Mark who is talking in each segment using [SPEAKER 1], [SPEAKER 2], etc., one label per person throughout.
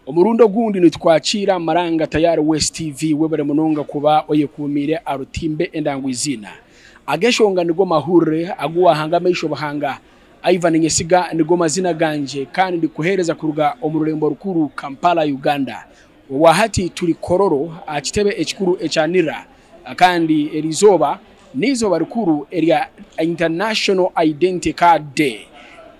[SPEAKER 1] Omurundi ogundi nitukwakiira Maranga Tayari West TV webare munonga kuba oyekuumiire aha rutimbe endango eiziina. Ag'enshonga nigo mahurire agu wahanga amaisho buhanga. Ivan Nyesiga nigo mazina gangye kandi ndikuheereza kuruga omu rurembo rukuru Kampala, Uganda. Obwahati turi Kololo aha kitebe ekikuru ekya NIRA kandi eriizooba n'eizooba rikuru erya International Identity Card Day.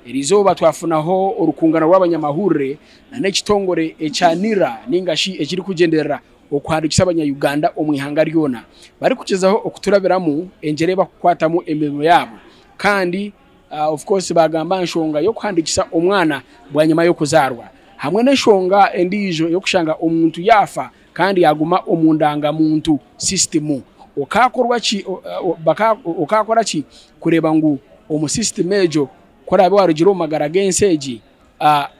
[SPEAKER 1] Eriizooba twafunaho orukungano rw'abanyamahurire n'ekitongore ekya NIRA ninga shi ekirikugyenderera okuhandiikisa abanya-Uganda omu ihanga ryona barikugyezaho okuturabiramu engyera ei barikukwatamu emirimo yaabo kandi of course baagamba aha nshonga y'okuhandiikisa omwana bwanyima y'okuzaarwa hamwe n'enshonga endiijo ey'okushanga omuntu yaafa kandi yaaguma omu ndangamuntu, system. Okaakorwa ki, okaakora ki kureeba ngu omu system egyo ku oraabe waarugire omu magara g'ensi egi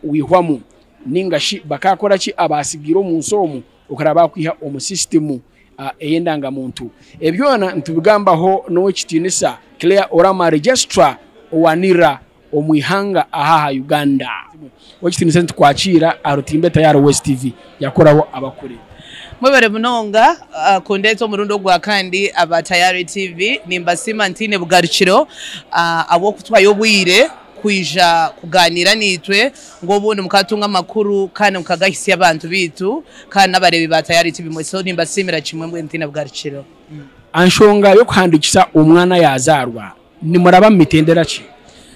[SPEAKER 1] waihwamu? Nainga shi bakaakora ki abaatsigaire omu nsi omu okuraba baakwiha omu sisitimu ey'endangamuntu? Ebi byona nitubigambaho n'Owekitiinisa Clare Orama Registrar owa NIRA omu ihanga aha aha Uganda. Owekitiinisa nitukwakiira aha rutimbe Tayari West TV yakoraho abakuri.
[SPEAKER 2] Mwebare munonga kundeeta omurundi ogwa kandi aba Tayari TV. Nimbasiima ntaine bugarukiro ahabw'okutwayo obwire kwija kugaaniira naitwe ngu obundi mukatunga amakuru kandi mukagahisya abantu baitu kandi n'abareebi ba Tayari TV mwesi. So nimbasiimira kimwe mbwenu ntaine bugarukiro.
[SPEAKER 1] Aha nshonga y'okuhandiikisa omwana yaazaarwa, nimuraba mu mitendera ki?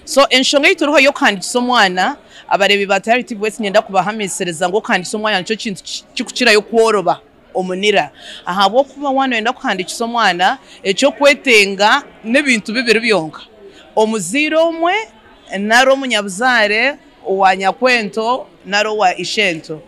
[SPEAKER 2] So enshonga ei turiho y'okuhandiikisa omwana, abareebi ba Tayari TV mwesi niinyenda kubahamisiriza ngu okuhandiikisa omwana nikyo kintu kirikukirayo kworoba omu NIRA ahabw'okuba waaba nooyenda kuhandiikisa omwana, eky'okwetenga n'ebintu bibiri byonka, omuzaire omwe nari omunyabuzaare owa nyakwento nari owa ishento.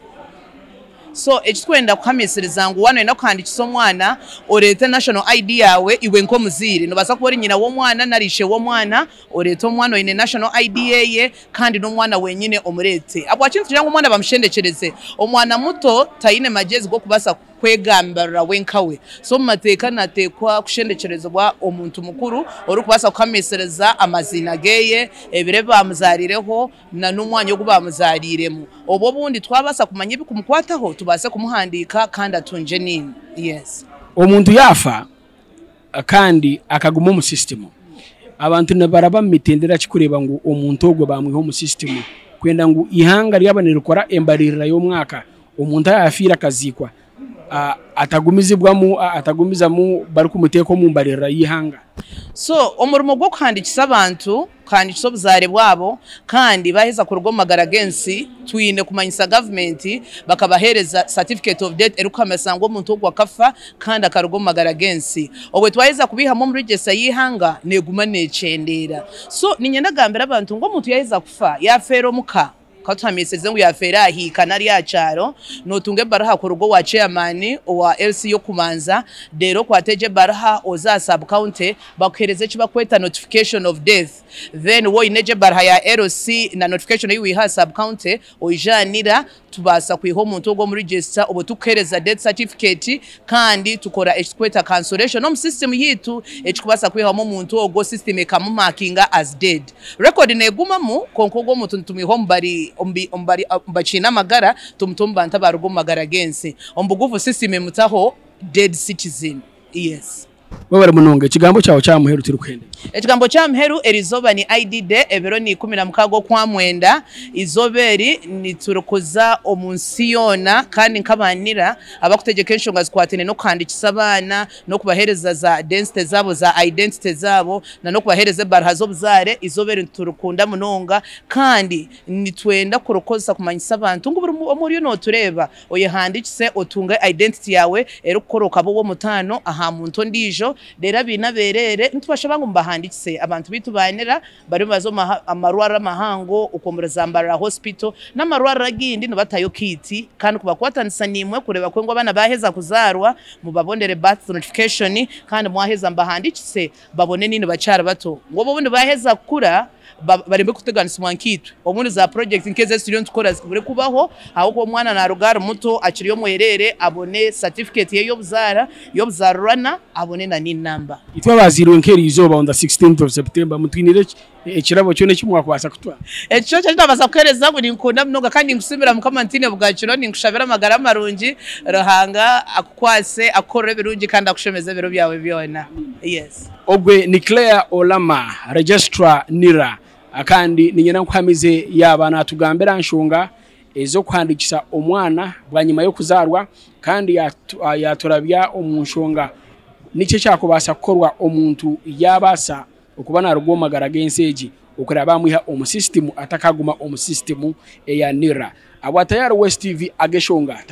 [SPEAKER 2] So eki turikwenda kuhamisiriza ngu waaba nooyenda kuhandiikisa omwana, oreete national ID yaawe iwe nk'omuzaire. Noobaasa kuba ori nyina w'omwana nari ishe w'omwana, oreete omwana oine national ID ye kandi n'omwana wenyine omureete. Ahabwaki nitugira ngu omwana bamushendekyereze? Omwana muto taine magyezi g'okubaasa kwegambirira we nkawe. So omu mateeka nateekwa kushendekyerezibwa omuntu mukuru orikubaasa kuhamisiriza amaziina geye, ebiro ebi baamuzaariireho n'omwanya ogu baamuzaariiremu. Obwo obundi twabaasa kumanya ebirikumukwataho tubaase kumuhandiika kandi atungye NIN. Yes.
[SPEAKER 1] Omuntu yaafa kandi akaguma omu sisitimu, abantu nibaraba mu mitendera ki kureeba ngu omuntu ogwo baamwiha omu sisitimu kwenda ngu eihanga ryaba nirikora embaririra y'omwaka omuntu ayaafiire akaziikwa atagumizibwamu atagumizamu barikumuteeka omu mbaririra y'eihanga?
[SPEAKER 2] So omurimo gw'okuhandiikisa abantu kuhandiikisa obuzaare bwabo kandi baaheza kuruga omu magara g'ensi twine kumanyisa gavumenti bakabaheereza certificate of death erikuhamisa ngu omuntu ogu akafa kandi akaruga omu magara g'ensi. Obwe twaheza kubiihamu omu register y'eihanga neeguma neekyendeera. So niinyenda kugambira abantu ngu omuntu yaaheza kufa yaafeera omuka, Ka tuhamisirize ngu yaafeera aha hiika nari aha kyaro, nootunga ebaruha kuruga owa chairman owa LC y'okubanza, reero okwate egyo ebaruha oze aha sub county bakuheereze eki barikweta notification of death. Then waaba oine egyo ebaruha ya LC na notification ei waiha aha sub county, oije aha NIRA tubaasa kwiha omuntu ogwo omu register obwo tukuheereza death certificate kandi tukora eki turikweta cancellation omu system yaitu ekirikubaasa kwihamu omuntu ogwo system ekamumarkinga as dead. Record negumamu kwonka ogwo omuntu nitumwiha omu bari omu bari omu bakiine amagara tumuta omu bantu abaruga omu magara g'ensi. Omu bugufu system emutaho dead citizen. Yes.
[SPEAKER 1] Webare munonga. Ekigambo kyawe kyaha muheru turikuhendera.
[SPEAKER 2] Ekigambo kyaha muheru erizooba ni ID day ebiro ni 16 okwamwenda. Eizooba eri niturikuza omu nsi yoona kandi nk'aba NIRA abakutegyeka enshonga zikwataine n'okuhandikisa abaana n'okubaheereza za densite zaabo za identity zaabo na n'okubaheereza ebaruha z'obuzaare, eizooba eri niturikunda munonga kandi nitwenda kurikozesa kumanyisa abantu ngu buri omwe oriyo nootureeba oyehandiikise otunge identity yaawe erikukora okaba ow'omutaano aha muntu ondiijo reero abaine abeereere nitubashaba ngu mubahandiikise abantu baitu baanira Bariyo nibaza omu marwariro amahango okwo omuri za Mbarara Hospital n'amarwariro agindi nibatayo kiiti kandi kubakwatanisa naimwe kureeba ku ngu abaana baaheza kuzaarwa mubabonere birth notification kandi mwaheza mubahandiikise babone nainwe bakyari bato ngu obu obundi baaheza kukura bareme kuteganisibwa nkaitwe. Obundi za project nk'ezi ezi turiyo nitukora zibure kubaho ahabw'okuba omwana naaruga ari muto akiri omwereere abone certificate ye y'obuzaara y'obuzaarirwana abone na NIN number.
[SPEAKER 1] Itwe abazairwe nk'eri izooba on the 16th of September mutwinire ki? Ekirabo kyona eki mwakubaasa kutwara.
[SPEAKER 2] Ekyo eki nabaasa kukuheereza ngu ninkukunda munonga kandi ninkusiimira Mukama ntiine bugakiro, ninkushabira amagara marungi, Ruhanga akukwase, akukorere ebirungi kandi akushemeze ebiro byawe byona. Yes.
[SPEAKER 1] Ogwe ni Claire Olama, Registrar NIRA kandi niinyenda nkuhamize yaaba naatugambira aha nshonga ez'okuhandiikisa omwana bwanyima y'okuzaarwa kandi yaaturabya omu nshonga niki ekyakubaasa kukorwa omuntu yaabaasa okuba naaruga omu magara g'ensi egi okureba baamwiha omu sisitimu atakaguma omu sisitimu eya NIRA. Abwa Tayari West TV ag'eshonga.